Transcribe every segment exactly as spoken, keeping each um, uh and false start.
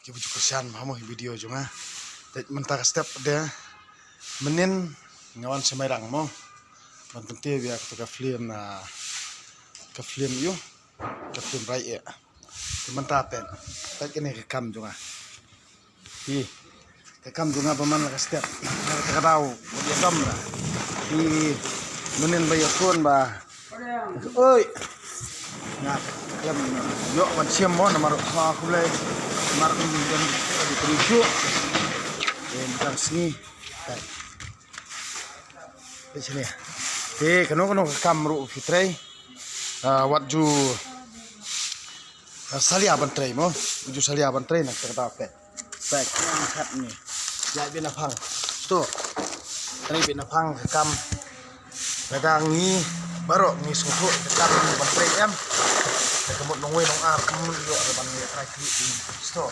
Ki ba ju kyrshan mo ha video jong nga. Te mynta ka step de mynnin nga wan sha Mairang mo. Ban pynti bia ka film na ka film yu. Ka film rai e. Te mynta pet. Pet kane ka kam jong nga. Hi. Ka kam jong nga ba man la ka step. Ka daw. Ba dia kam la. Hi. Mynnin ba ïa kun ba. Oi. Nga khlem ïoh ban shim mo namar ba khublei. Namar kum ban di kri ju. Em tang sngi. Te shini. Te kano kano ka kam ruh phi trei. Ah, wat ju, ah, salia ban trei mo. Ju salia ban trei na kata pet. Pek, khat ni. Ïa bina phang. Sto. Trei bina phang ka kam. Lada ngi baroh ngi sngewthuh ka kam ban trei em. Ka mut nongwei nongar mut ïoh ban ïa trai kli. Sto.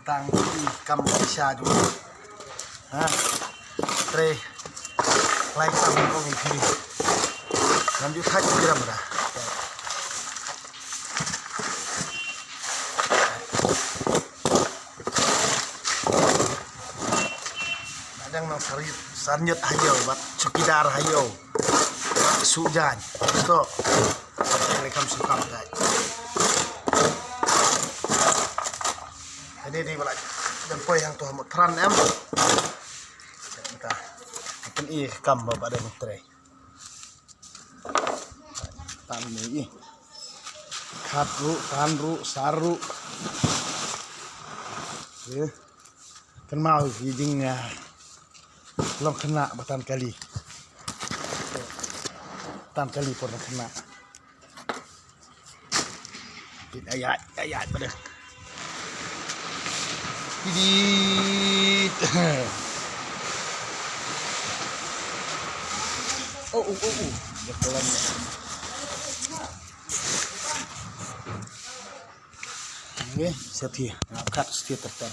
Tang ki kam sha ju. Ha. Trei. Lai kam ko ngi kini. Ngam ju thak ki ram da. Adang nang sari sarnyut hayo bat chukidar hayo. Sujan. Stop. Kali kam sukam dai. Ini di balai. Dan poi hang tu hamut tran em. Kita. Mungkin ih kam ba pada menteri. Tan ni ih. Khat ru, tan ru, sar ru. Eh. Kynmaw ïa ki jing, ah, long khynnah ba tan kali. Tan kali por long khynnah. Tit ayat, ayat pada. Tidit. Oh, oh, oh, oh. Dia pelan. Ngi seti ngap kat seti ter ter.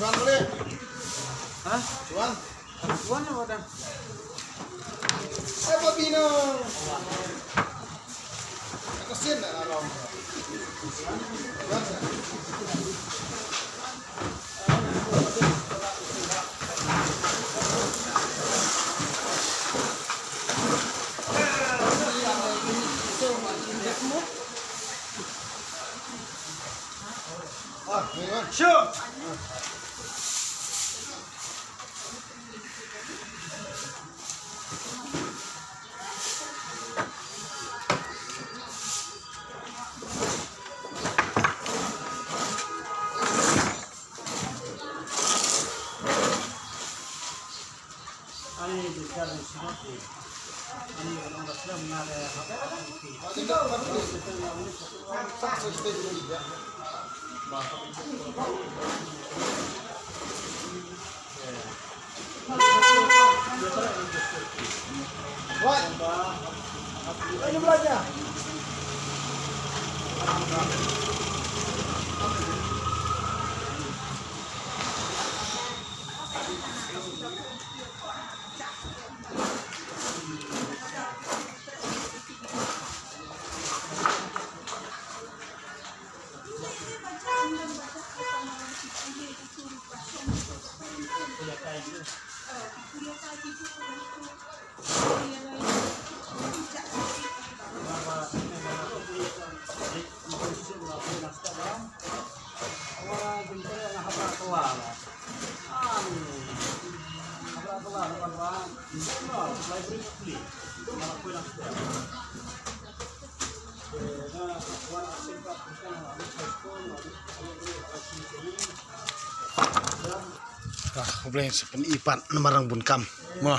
Chuan boleh? Hah? Chuan. Chuan apa dah? Eh, babi no. Kasian nak larang. Chuan sah. Ah, U Blei sa pyni pat namar nang bun kam. Mo.